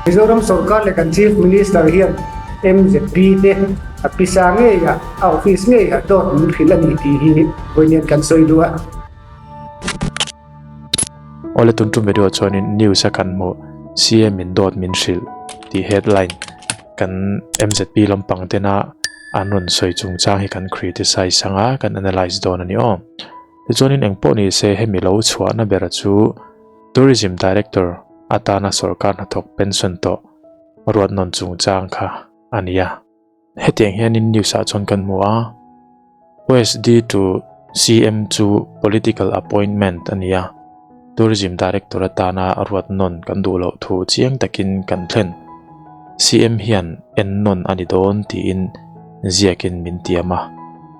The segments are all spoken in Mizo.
Mizoram sorkar leh kan Chief Minister hian MZP te a pisa ngeiah, a office ngeiah dawt min hrilh a ni tih hi vawiin kan sawi duh a. Awle tun tum video chuanin news a kan hmuh CM in dawt min hrilh tih headline kan MZP lampang tena an rawn sawi chungchang hi kan criticize anga kan analyze dawn a ni aw. Tichuanin engpawh ni se hemi lo chhuahna bera chu Tourism Director atana sorkar hnathawk pension tawh ruat nawn chungchang kha a ni a. Hetiang hianin news ah chuan kan hmu a, OSD to CM chu political appointment a ni a, Tourism Director atana ruat nawn kan duh loh thu chiang takin kan thlen. CM hian en nawn a ni dawn tiin ziakin min tiam a,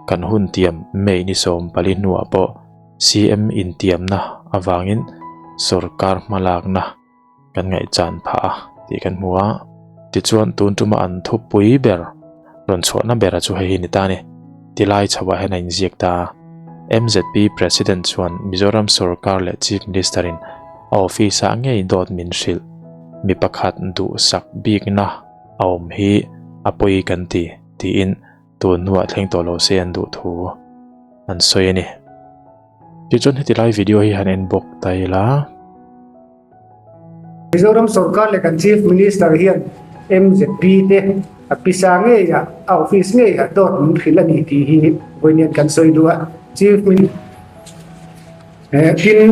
kan hun tiam May ni 14 hnuah pawh CM intiamna avangin sorkar hmalakna kan ngaihchan phah a tih kan hmu a. Tichuan tun tuma an thupui ber rawn chhuahna bera chu hei hi ni ta a ni. Tilai chhoah hian a inziak ta a. MZP President chuan Mizoram sorkar leh Chief Minister-in a office-ah ngei dawt min hrilh. Mi pakhat duhsak bikna a awm hi a pawi kan ti, tiin tun hnuah thleng tawh lo se an duh thu an sawi a ni. Tichuan heti lai video hi han en bawk ta ila. Mizoram sorkar leh kan Chief Minister hian MZP te a pisa ngeiah, a office ngeiah dawt min hrilh a ni tih hi vawiin kan sawi duh a. Chief Minister tin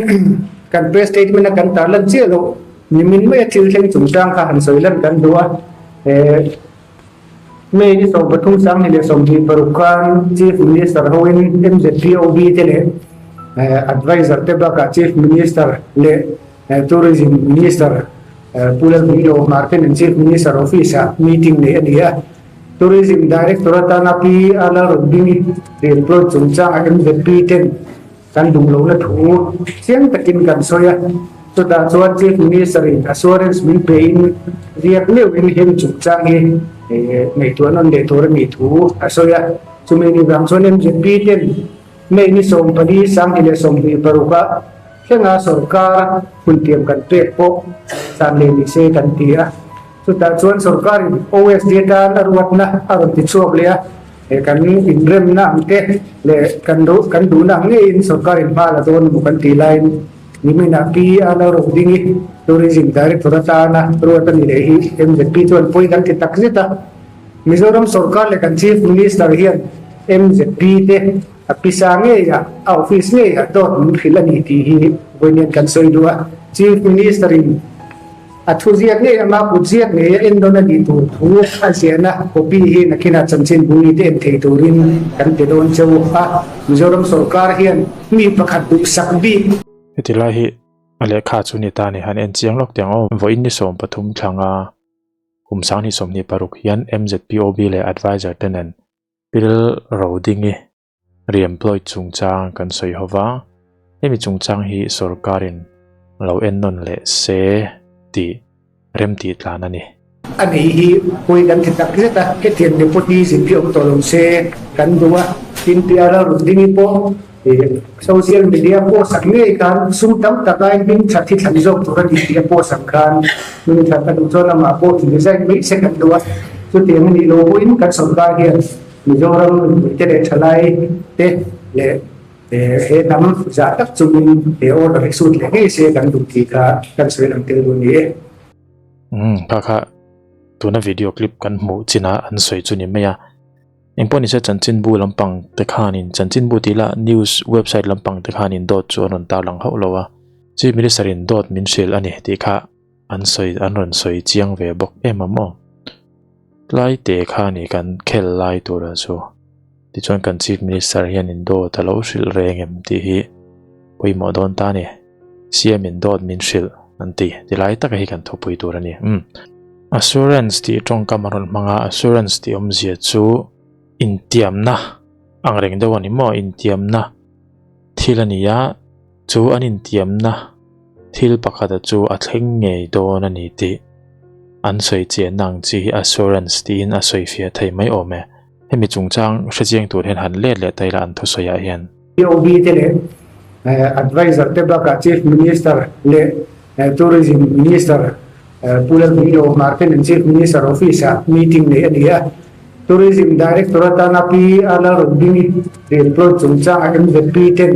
kan press statement a kan tarlan chiah loh nimin maia thil thleng chungchang kha han sawi lan kan duh a. May ni 13 2026 khan Chief Minister hoin MZPOB te leh Advisor te bakah Chief Minister leh Tourism Minister Pu Lalvunglo Hmar te nen Chief Minister Office ah meeting neih a ni a. Tourism Director atana Pi A Lalrawngbingi re-employed chungchangah MZP ten Kan duh lohna thu chiang takin kan sawi a, chutah chuan Chief Minister-in assurance min pein riak meuhin heng chungchang hi ngaihtuah nawn leh tur a nih thu a sawi a. Chumi ni vang chuan MZP ten May ni 14, 2026 ah thlenga sorkar huntiam kan pek pawh san leh ni se kan ti a. Chutah chuan sorkarin OSD tan a ruatna a rawn ti chhuak leh a. He kan inremna ang te leh kan kan duhna ang ngeiin sorkarin hma la dawn emaw kan tih laiin niminah Pi Anna Rokdingi Tourism Director atana ruat a ni leh hi MZP chuan pawi kan ti tak zet a. Mizoram sorkar leh kan Chief Minister hian MZP te a pisa ngeiah, a office ngeiah dawt min hrilh a ni tih hi vawiin kan sawi duh a. Chief Minister-in A thu ziak ngei anga kut ziak ngei a en dawn a nih tur thu a ziahna copy hi nakinah chanchin bui te en thei turin kan pe dawn cheu a. Mizoram sorkar hian mi pakhat duhsak bik. Heti lai hi a lehkha chu ni ta ni han en chiang lawk teh ang aw. Vawiin ni 13 thlanga kum 2026 hian MZPOB leh Advisor te nen pil ro dingi Re-employed chungchang kan sawi ho va, hemi chungchang hi sorkarin lo en nawn leh se tih remtih tlan a ni. A nei hi pawi kan ti tak zet a, hetiang nepotism hi awm tawh lo se kan duh a, tin PR a rawn ding hi pawh social media post ang ngei khan sum tam tak aiin hming that hi thlan zawk tur a ni tih a post ang khan hming that a duh chuan amah pawh in resign mai se kan duh a, chutiang a nih lo pawhin kan sorkar hian Mizoram mipuite leh thalai te leh he hnam zah tak chungin he order hi sut leh ngei se kan duh tih kha kan sawi lang tel duh a ni e. Umm kha kha tuna video clip kan hmuh chinah an sawi chu ni mai a, engpawh nise chanchinbu lampang te khanin chanchinbu tih lah news website lampang te khanin dawt chu an rawn tarlang hauh lo a, Chief Minister in dawt min hrilh a ni tih kha an sawi an rawn sawi chiang ve bawk em a maw. Tlai te kha ni kan khel lai tur a chu. Tichuan kan Chief Minister hianin dawt a lo hrilh reng em tih hi pawimawh dawn ta a ni. CM in dawt min hrilh an ti. Ti lai taka hi kan thupui tur a ni. Umm. Assurance tih tawngkam a rawn hmang a, assurance tih awmzia chu intiamna ang reng deuh a ni maw? Intiamna thil a ni a, chu an intiamna Thil pakhata chu a thleng ngei dawn a ni tih an sawi chiahna ang chi hi assurance tiin a sawi fiah thei mai awm e. Hemi chungchang hre chiang tur hian han let leh ta ila an thusawiah hian. POB te leh Advisor te bakah Chief Minister leh Tourism Minister Pu Lalhminglo Hmarten an Chief Minister Office ah meeting neih a ni a. Tourism Director atana Pi A Lalrawngbingi re-employed chungchanga MZP ten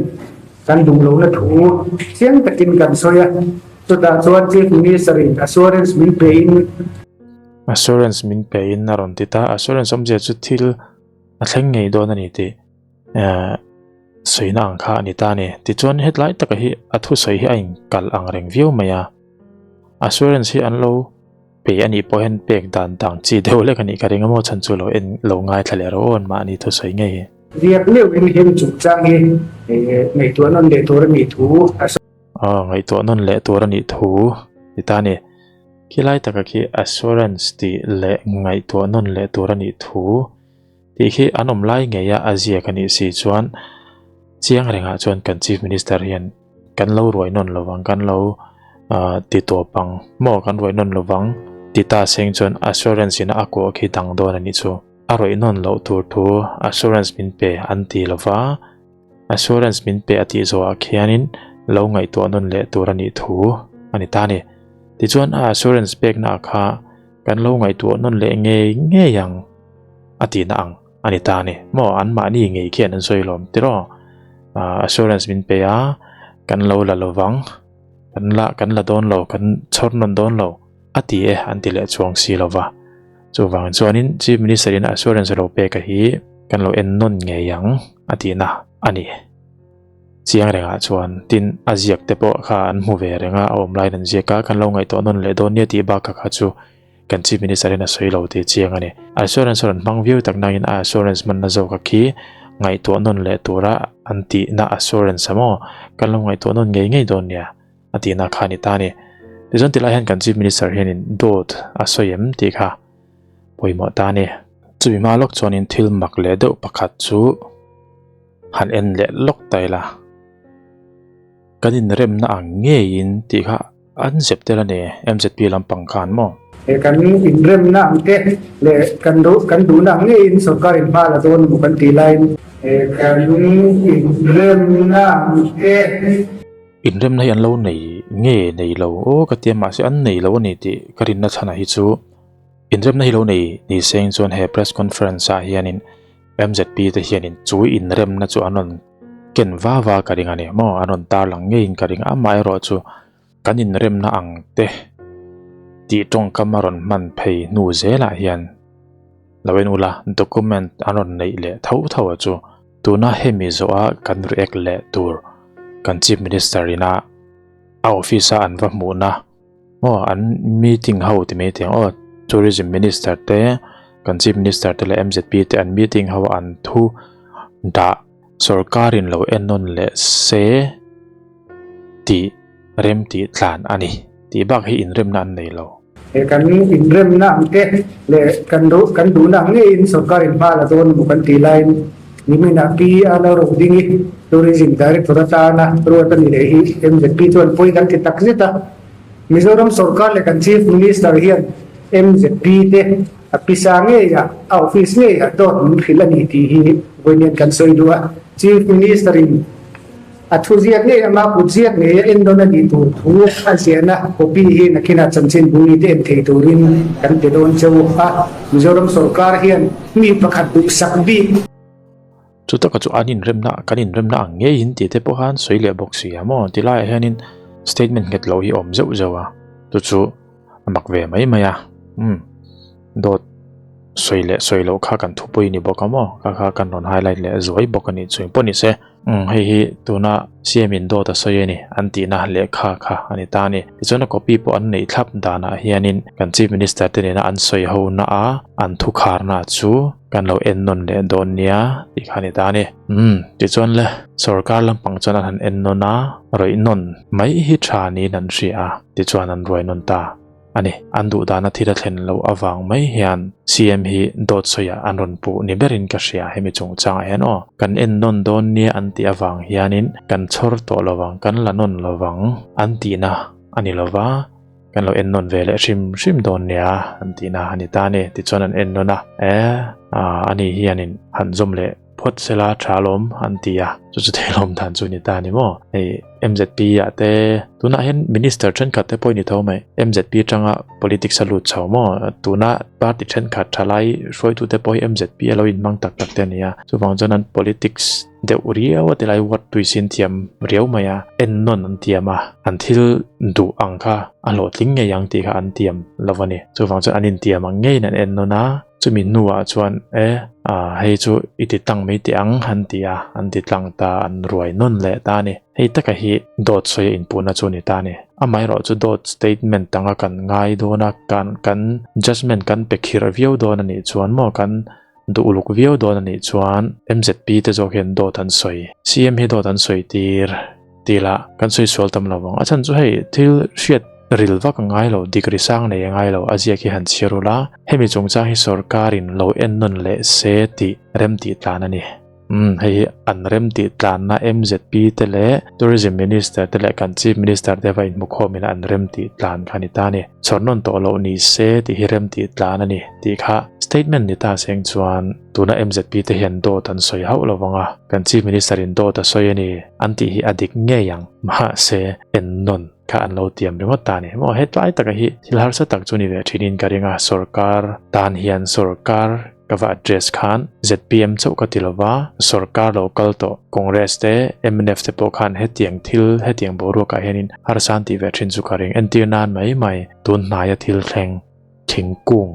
kan duh lohna thu chiang takin kan sawi a. Chutah chuan Chief Minister in assurance min pe in. Assurance min pe in a rawn ti ta. Assurance awmzia chu thil a thleng ngei dawn a ni tih sawina ang kha a ni ta a ni. Tichuan hetlai taka hi a thusawi hi a inkalh ang reng viau mai a. Assurance hi an lo pe a nih pawh hian pek dan dang chi deuh lek a nih ka ring a maw chhan chu lo en lo ngaithla leh rawh aw an mahni thusawi ngei hi. Riak leuhin hemi chungchang hi ngaihtuah nawn leh tur a nih thu a sawi. Aw ngaihtuah nawn leh tur a nih thu ti ta a ni. Khilai taka khi assurance tih leh ngaihtuah nawn leh tur a nih thu tih khi an awm lai ngei a a ziak a nih si chuan chiang rengah chuan kan Chief Minister hian kan lo ruai nawn lovang kan lo ti tawp ang maw kan ruai nawn lovang ti ta seng chuan assurance in a kuah khi dang dawn a nih chu a ruai nawn loh tur thu assurance min pe an ti lova assurance min pe a tih zawhah khianin lo ngaihtuah nawn leh tur a nih thu a ni ta a ni tichuan a assurance pekna ah kha kan lo ngaihtuah nawn leh ngei ngei ang a tihna ang. A ni ta a ni. Maw anmahni ngei khian an sawi lawm tiraw? Assurance min pe a, kan lo la lovang, kan la kan la dawn lo, kan chhawr nawn dawn lo a ti e an ti leh chuang si lo va. Chuvang chuanin Chief Minister in assurance a lo pek a hi kan lo en nawn ngei ang a tihna a ni. Chiang rengah chuan tin a ziak te pawh kha an hmu ve reng a, a awm laiin an ziak a, kan lo ngaihtuah nawn leh dawn nia tih bakah kha chu Kan Chief Minister in a sawi lo tih chiang a ni. Assurance a rawn hmang viau tak nangin a assurance hmanna zawk a khi ngaihtuah nawn leh tura an tihna assurance a maw? Kan lo ngaihtuah nawn ngei ngei dawn nia a tihna kha a ni ta a ni. Tichuan tilai hian kan Chief Minister hianin dawt a sawi em tih kha pawimawh ta a ni. Chumi hma lawk chuanin thil mak leh deuh pakhat chu han en leh lawk ta ila. Kan inremna ang ngeiin tih kha an zep tel a ni, MZP lampang khan maw? He kan inremna ang te leh kan duh kan duhna ang ngeiin sorkar in hma la dawn emaw kan tih laiin. He kan inremna ang te. Inremna hi an lo nei nge nei lo aw ka tia mahse an nei lo a ni tih ka rinna chhanah hi chu inremna hi lo nei ni seng chuan he press conference ah hianin MZP te hianin chu inremna chu an rawn ken va va ka ring a ni maw an rawn tarlang ngeiin ka ring a amaherawhchu kan inremna ang te tih tawngkam a rawn hman phei hnu zelah hian lo en ula document an rawn neih leh tho tho a chu tuna hemi zawha kan react leh tur kan chief minister ina a office a an va hmuhna maw an meeting ho ti mai thei ang aw tourism minister te kan chief minister te leh M_Z_P te an meeting ho an thu dah sorkar in lo en nawn leh se tih rem tih tlan a ni tih bak hi inremna an nei lo. He kan inremna ang te leh kan duh kan duhna ang ngeiin sorkar in hma la dawn emaw kan tih laiin niminah Pi Anna Rokdingi Tourism Director atana ruat a ni leh hi MZP chuan pawi kan ti tak zet a. Mizoram sorkar leh kan Chief Minister hian MZP te a pisa ngeiah a office ngeiah dawt min hrilh a ni tih hi vawiin kan sawi duh a. Chief Minister in a thu ziak ngei ama kut ziak ngei a en dawn a nih tur thu a ziahna copy hi nakinah chanchin bung mite en thei turin kan pe dawn cheu a. Mizoram sorkar hian mi pakhat duhsak bik. Chu taka chu an inremna kan inremna ang ngeiin tih te pawh khan sawi leh bawk si a maw ti laiah hianin statement nghet lo hi a awm zeuh zeuh a chu chu a mak ve mai mai a umm dawt sawi leh sawi loh kha kan thupui ni bawk a maw kha kha kan rawn highlight leh zuai bawk a nih chu engpawh ni se umm hei hi tuna C_M in dawt a sawi a ni an tihna lehkha kha a ni ta a ni tichuan a copy pawh an neih thlap danah hianin kan chief minister te nena an sawi ho na a an thukharna chu. Kan lo en nawn leh dawn nia tih kha a ni ta a ni. Umm, tichuan le, sorkar lampang chuan an han en nawn a, rawih nawn mai hi tha niin an hria a, tichuan an ruai nawn ta a ni. An duh dana thil a thlen loh avang mai hian CM hi dawt sawiah an rawn puh ni berin ka hria hemi chungchangah hian aw. Kan en nawn dawn nia an tih avang hianin kan chhawr tawh lovang, kan la nawn lovang an tihna a ni lova. Kan lo en nawn ve leh hrim hrim dawn nia an tihna a ni ta a ni. Tichuan an en nawn a, e, ani hianin han zawm leh phawt. phawt sela tha alawm an ti a, chu chu theilawm dan chu ni ta a ni maw? Hei MZP ah te tunah hian minister thenkhat te pawh i ni tho mai, MZP atanga politics a lut chho maw? Tuna party thenkhat thalai hruaitute pawh hi MZP a lo inhmang tak tak te a ni a, chuvang chuan an politics deuh riau a tilai word tuisin thiam riau mai a, ennawn an tiam a, an thil duh ang kha a hlawhtling ngei ang tih kha an tiam lo a ni. Chuvang chuan an intiam ang ngeiin an ennawn a, chumi hnuah chuan e ah hei chu i ti tlang mai teh ang an ti a, an ti tlang ta, an ruai nawn leh ta a ni. Hei taka hi dawt sawi a inpuhna chu a ni ta a ni. Amaherawh chu dawt statement anga kan ngai dawn a, kan kan judgement kan pe khirh viau dawn a nih chuan maw kan Duh uluk viau dawn a nih chuan MZP te zawk hian dawt an sawi. CM hi dawt an sawi tir ti la kan sawi sual tam lo vang. A chhan chu hei thil hriat ril vak a ngai lo, degree sang nei a ngai lo, a ziak hi han chhiar ula, hemi chungchang hi sorkarin lo ennawn leh se tih remtih tlan a ni. Umm hei hi an remtih tlanna MZP te leh Tourism Minister te leh kan Chief Minister te va inhmukhawmin an remtih tlan kha a ni ta a ni. Chhawrnawn tawh loh ni se tih hi remtih tlan a ni tih kha statement ni ta seng chuan tuna MZP te hian dawt an sawi hauh lo vang a, kan Chief Minister in dawt a sawi a ni an tih hi a dik ngei ang. Mahse ennawn kha an lo tiam ringawt ta a ni. Maw hetlai taka hi thil harsa tak chu ni ve thinin ka ring a, sorkar tan hian sorkar Ka va address khan zpm chauh ka ti lova, sorkar lo kal tawh Congress te, mnf te pawh khan hetiang thil, hetiang boruakah hianin harsa an tih ve thin chu ka ring. Entir nan mai mai tun hnaia thil thleng thingkung,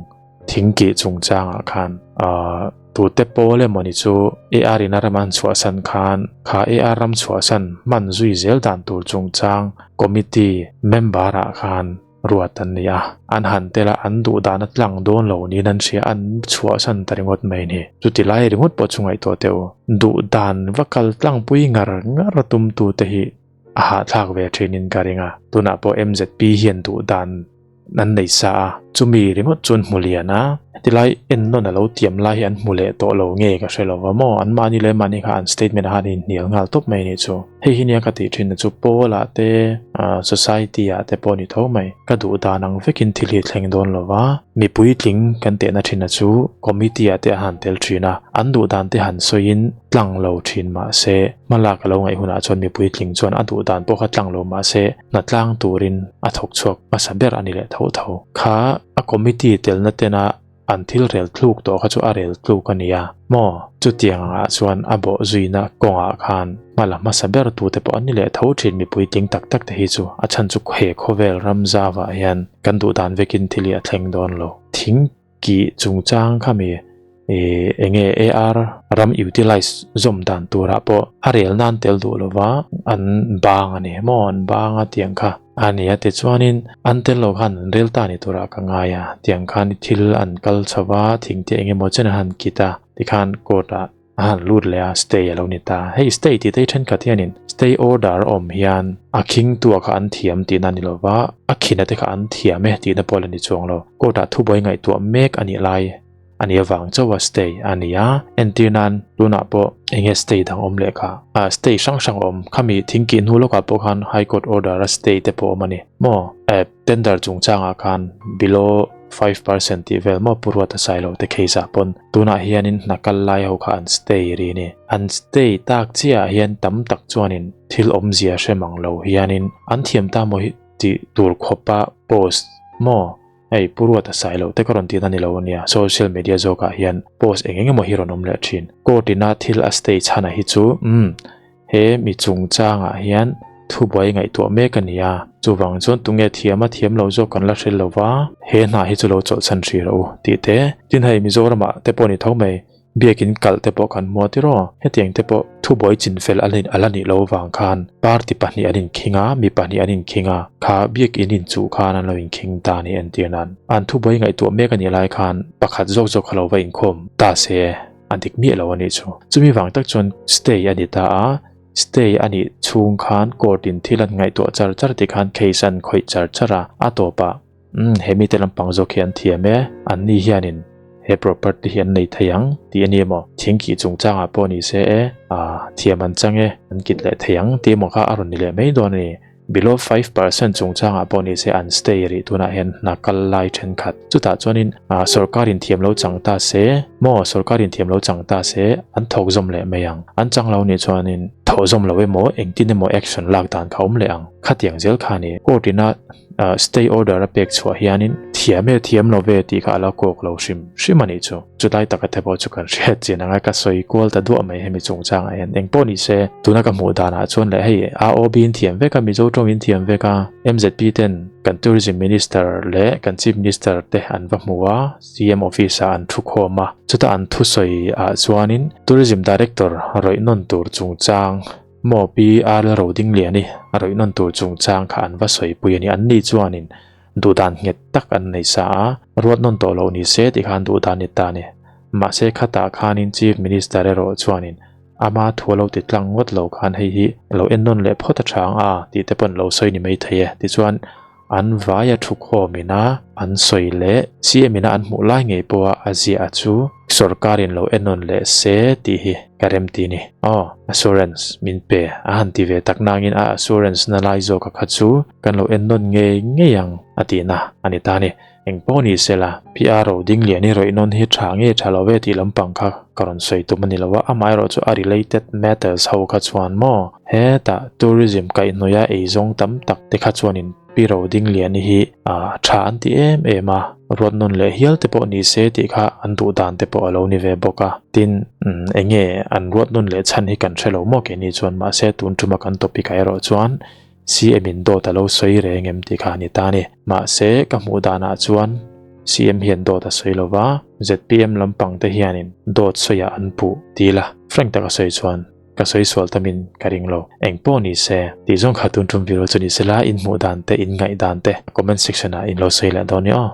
thingkih chungchangah khan ahh tute pawl emawni chu AR in a ram an chhuahsan khan kha AR ram chhuahsan hman zui zel dan tur chungchang committee member ah khan Ruat an ni a, an han tel a, an duh dan a tlang dawn lo niin an hria, an chhuahsan ta ringawt mai ni. Chuti lai ringawt pawh chu ngaihtuah teh u. Duh dan va kal tlangpui ngar ngar a tumtute hi a hahthlak ve thinin ka ring a, tunah pawh MZP hian duh dan an nei sa a, chumi ringawt chu an hmu lian a, heti lai ennawn a lo tiam lai hi an hmu leh tawh lo nge ka hre lo va maw, anmahni leh mahni kha an statement ah khan an inhnial nghal tawp mai ni chu. Hei hi nia ka tih thin na chu pawl ah te society ah te pawh a ni tho mai. Ka duh dan ang vekin thil hi a thleng dawn lo va, mi puitling kan tehna thin na chu committee ah te a han tel thin a, an duh dan te han sawiin tlang lo thin mah se, hmalak a lo ngaih hunah chuan mi puitling chuan a duh dan pawh kha tlang lo mah se hna tlang turin a thawk chhuak hmasa ber a ni leh tho tho. Kha a committee telna tena An thil rel tluk tawh kha chu a rel tluk a nia maw? Chutiang angah chuan a bawh zuina kawngah khan hmala hmasa ber tute pawh an ni leh tho thin mipui tling tak tak te hi chu a chhan chu he khawvel ram zavah hian kan duh dan vekin thil hi a thleng dawn lo. Thing kih chungchang kha mi ih enge AR ram utilize zawm dan turah pawh a rel nan tel duh lova an bang a ni maw an bang a tiang kha. A nia tichuanin an tel lo khan an rel ta ni turah ka ngai a, tiang khan thil an kal chho va, thing te eng emaw chen a han kit a, tikhan court ah a han lut leh a, stay a lo ni ta. Hei stay tih te hi thenkhat hianin stay order a awm hian a khingtua kha an thiam tihna a ni lo va, a khina te kha an thiam e tihna pawh a la ni chuang lo. Court ah thubuai ngaihtuah mek a nih lai a nih avang chauha stay a ni a, entir nan tunah pawh eng nge stay dang awm leh kha ah stay hrang hrang awm khami thingkih hnu lawkah pawh khan high court order a stay te pawh awm a ni maw eh tender chungchangah khan below 5% tih vel maw pu Ruata Sailo te case ah pawn tunah hianin hna kal lai ho kha an stay ri a ni an stay tak chiahah hian tam tak chuanin thil awmzia hre mang lo hianin an thiam ta maw hi tih tur khawpa post maw. Hei Pu Ruata sai loh te ka rawn tihna ni lo ania, social media zawkah hian post eng eng emaw hi rawn awm leh thin. Court ina thil a stay chhana hi chu umm he mi chungchangah hian thubuai ngaihtuah mek a ni a, chuvang chuan tunge thiam a thiam lo zawk kan la hrel lo va, he hna hi chu lo chawlhsan hrih rawh u tih te. Tin hei Mizoramah te pawh ni tho mai, Biakin kalh te pawh kan hmu a tiraw? Hetiang te pawh thubuai chinfel a la nih loh vang khan party pahnih an inkhing a, mi pahnih an inkhing a, kha biakin inchuh khan an lo inkhing ta a ni entir nan. An thubuai ngaihtuah mek a nih lai khan pakhat zawk zawk kha lo va inkhawm ta se a dik miah lo a nih chu. Chumi vang tak chuan stay a ni ta a, stay a nih chhung khan court in thil an ngaihtuah char char ti khan case an khawih char char a, a tawpah Umm, he mite lampang zawk hi an thiam e, anni hianin he property hi an nei thei ang tih a ni emaw, thingkih chungchangah pawh ni se e, ah, thiam an chang e, an kit leh thei ang tih emaw kha a rawn ni leh mai dawn a ni. Below 5% chungchangah pawh ni se an stay rih tunah hian hna kal lai thenkhat. Chutah chuanin sorkarin thiam lo chang ta se maw sorkarin thiam lo chang ta se an thawk zawm leh mai ang. An chang lo nih chuanin thawh zawm lo emaw engtin emaw action lak dan kha awm leh ang. Khatiang zel kha ni court ina stay order a pek chhuah hianin thiam e thiam lo ve tih kha a la kawk lo hrim hrim a nih chu. Chulai taka te pawh chu kan hriat chin anga ka sawi kual ta duah mai hemi chungchangah hian eng pawh ni se tuna ka hmuh danah chuan leh hei AOB in thiam vek a Mizo tawng in thiam vek a MZP ten kan Tourism Minister leh kan Chief Minister te an va hmu a CM office ah an thu khawm a chutah an thusawi ah chuanin Tourism Director rawih nawn tur chungchang maw Pi R Rodingliani a rawih nawn tur chungchang kha an va sawi pui a ni an ni chuanin Duhdan nghet tak an nei sa a, ruat nawn tawh loh ni se tih khan duhdan ni ta ni. Mahse khatah khanin Chief Minister erawh chuanin ama thu a lo ti tlang ngawt lo khan hei hi lo en nawn leh phawt a tha ang a tih te pawh an lo sawi ni mai thei e. Tichuan an vaia thukhawm ina an sawi leh CM ina an hmuh lai ngei pawha a ziah chu Sorkarin lo en nawn leh se tih hi ka remti ni. Aw, assurance min pe a han ti ve tak nangin a assurance na lai zawka kha chu kan lo en nawn ngei ngei ang a tihna a ni ta a ni. Eng pawh ni se la, PR ro ding lian i rawih nawn hi tha nge tha lo ve tih lampang kha ka rawn sawi tum a ni lo a, amaherawh chu a related matters ho kha chuan maw hetah tourism kaihhnawih a eizawng tam tak te kha chuanin Pi ro ding lian hi tha an ti em em a, ruat nawn leh hial te pawh ni se tih kha an duh dan te pawh a lo ni ve bawk a. Tin, eng nge an ruat nawn leh chhan hi kan hre lo maw keini chuan mahse tun tuma kan topic ah erawh chuan CM in dawt a lo sawi reng em tih kha a ni ta a ni. Mahse ka hmuh danah chuan CM hian dawt a sawi lo va, ZPM lampang te hianin dawt sawiah an puh ti la, frank taka sawi chuan Ka sawi sual tamin ka ring lo. Eng pawh ni se, tih zawng kha tun tum video chu ni sela, in hmuh dan te, in ngaih dan te comment section ah in lo sawi leh dawn ni aw.